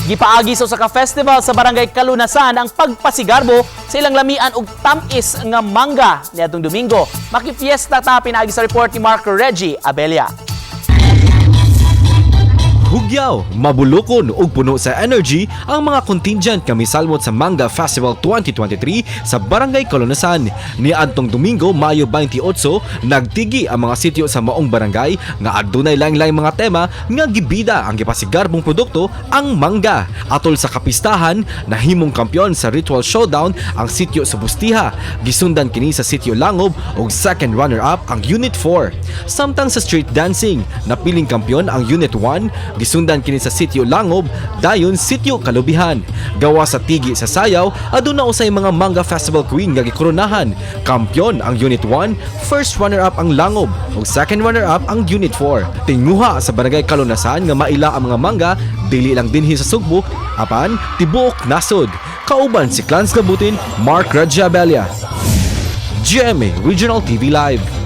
Gipaagi sa usa ka festival sa Barangay Kalunasan ang pagpasigarbo sa ilang lamian og tam-is nga mangga niadtong Domingo. Makifiesta ta pinaagi sa report ni Mark Reggie Abella. Hugyaw, mabulokon ug puno sa energy ang mga contingent nga misalmot sa Mangga Festival 2023 sa Barangay Kalunasan. Niadtong Domingo, Mayo 28, nagtigi ang mga sitio sa maong barangay nga adunay laing-laing mga tema nga gibida ang gipasigarbong produkto, ang mangga. Atol sa kapistahan, nahimong kampiyon sa ritual showdown ang sitio sa Bustiha. Gisundan kini sa sitio Langob ug second runner-up ang Unit 4. Samtang sa street dancing, napiling kampiyon ang Unit 1, gisundan kini sa sitio Langob, dayon sitio Kalubihan. Gawa sa tigi sa sayaw, aduna usay mga Mangga Festival Queen nga gikoronahan. Kampiyon ang Unit 1, first runner-up ang Langob ug second runner-up ang Unit 4. Tinguha sa Barangay Kalunasan nga maila ang mga mangga dili lang dinhi sa Sugbo apan tibuok nasod. Kauban si Clans Gabutin, Mark Rajabella. GMA Regional TV Live.